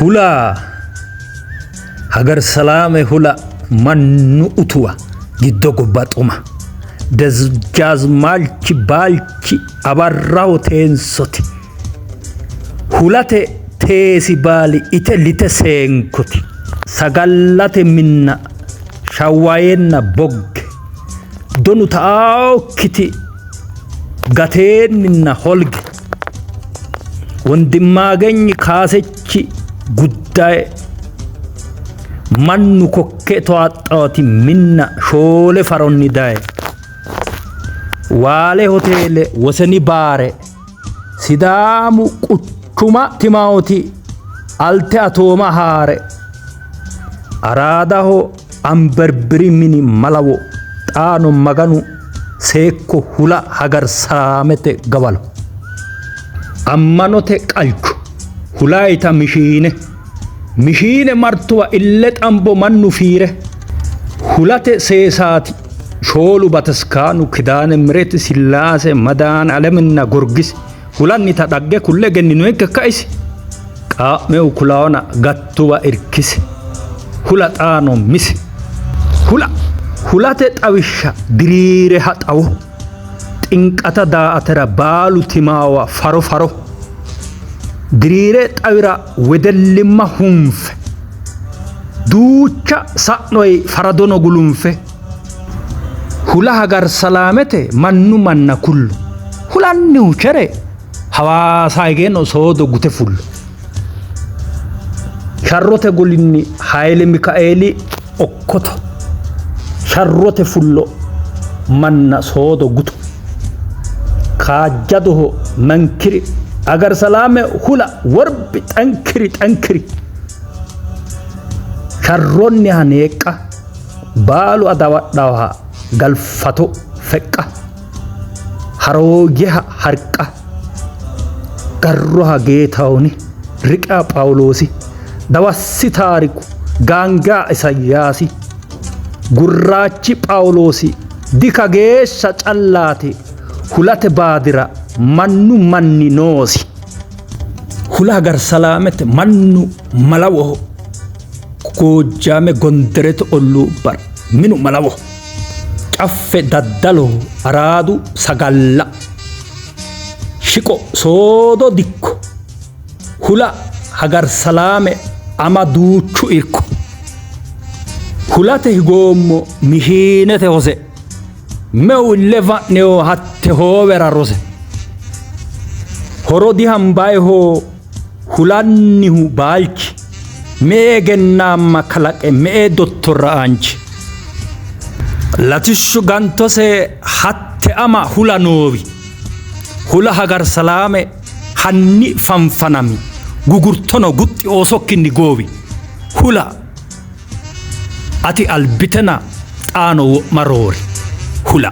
Hula Hager Salaame hula mannu utuwa giddo gobba xuma Dejjaazmaalchi Baalchi Abarraho teensote hulate teesi baali ite lite seenkoti sagallate minna shawwayenna bogge donu ta'aakkiti gateenninna holge Wondimmaageny Kaasechi guddaye mannu kokke towaaxxawoti minna shoole faronni daye Waale hoteele woseni baare Sidaamu quchuma timaawoti alte atooma haare Araadaho Amberbiri mini malawo xaano Maganu seekko hula Hager Salaamete gawalo Ammanote qalchu hulayita mishiine Mishiine martuwa ille xambo mannu fiire Hulate seesaati shoolu bataskaanu Kidaane Miret Sillaase Madaane Aleminna Gorgisi Hulannita dhagge kulle egenninoikka kaisi Qaa'meu kulaona gattuwa irkisi Hula xaano misi Hula Hulate xawishsha diriireha xawo Xinqata daa''atara baalu timaawa faro faro Diriire xawira wedellimma hunfe Duucha sa'noyi faradono gulunfe Hula Hager Salaamete mannu manna kullo Hulannihu chere Hawaasa higeno soodo gute fullo Sharrote golinni Hayle Mikaeeli okkoto Sharrote fullo manna soodo guto Kaajjadoho Menkiri Hager Salaame hula worbi xankiri xankiri Sharronniha neeqqa baalu adawadhaha galfato feqqa Harooyyeha harqa Garroha Geetahuni Riqaa Phaawuloosi Dawassi Taariku Gaangaa Isayyaasi Gurraachi Phaawuloosi dika geeshsha callaati hulate baadira mannu manni noosi. Hula Hager Salaamete mannu malawoho Goojjaame Gonderete olluubbara minu malawoho. Caffe daddaloho araadu sagalla Shiqo soodo dikko Hula Hager Salaame ama duuchu irko Hulate higoommo mishiinete hose Meu ille fa'neyo hatte hoowera rose Horo dihambayiho hulannihu baalchi Me''e egennaamma kalaqe me''e dottorra aanchi Latishshu gantose hatte ama hula noowi Hula Hager Salaame hanni fanfanami Gugurtono guxxi oosokkinni goowi Hula ati albitena xaano wo'ma roori Hula.